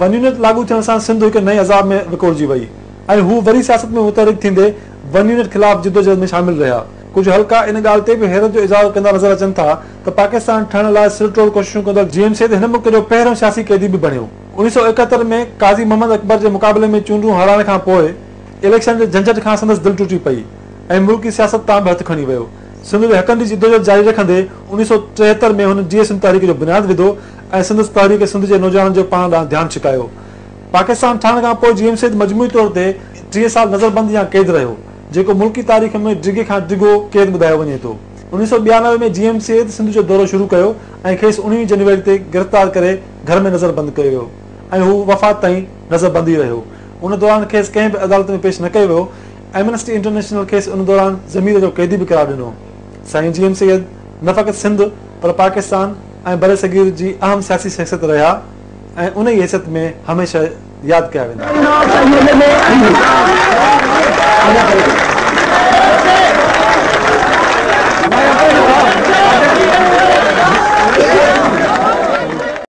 One unit لاڳو ٿيڻ سان سنڌ هڪ نئين عذاب ۾ وڪوڙجي وئي ۽ هو وري سياست ۾ متحرڪ ٿيندي ون يونٽ خلاف جدوجهد ۾ شامل رهيا. ڪجهه حلقا ان ڳالهه تي به حيرت جو اظهار ڪندا نظر اچن ٿا ته پاڪستان ٺهڻ لاء سر ٽوڙ ڪوششون ڪندڙ جي ايم سيد هن ملڪ جو پهريون سياسي قيدي به بڻيو. 1971 ۾ قاضي محمد اڪبر جي مقابلي ۾ چونڊون هارائڻ کان پوء اليڪشن جي جهنجهٽ کان سندس دل ٽٽي پئي ۽ ملڪي سياست تان به هٿ کڻي ويو. سنڌ جي حقن جي جدوجهد جاري رکندي 1973 ۾ هن جيئي سنڌ تحريڪ جو بنياد وڌو ۽ سندس تحريڪ سنڌ جي نوجوانن جو پاڻ ڏانهن ڌيان ڇڪايو. پاڪستان ٺهڻ کان پوء جي ايم سيد مجموعي طور تي 30 سال نظربند يا قيد رهيو، جيڪو ملڪي تاريخ ۾ ڊگهي کان ڊگهو قيد ٻڌايو وڃي ٿو. 1992 ۾ جي ايم سيد سنڌ جو دورو شروع ڪيو ۽ کيس 19 جنوري تي گرفتار ڪري گهر ۾ نظربند ڪيو ويو ۽ هو وفات تائين نظربند ئي رهيو. ان دوران کيس ڪنهن به عدالت ۾ پيش نه ڪيو ويو. ايمنسٽي انٽرنيشنل کيس ان دوران ضمير جو قيدي به قرار ڏنو. سائين جي ايم سيد نه فقط سنڌ پر پاڪستان ۽ برصغير جي اهم سياسي شخصيت رهيا ۽ ان ئي حيثيت ۾ هميشه ياد ڪيا ويندا.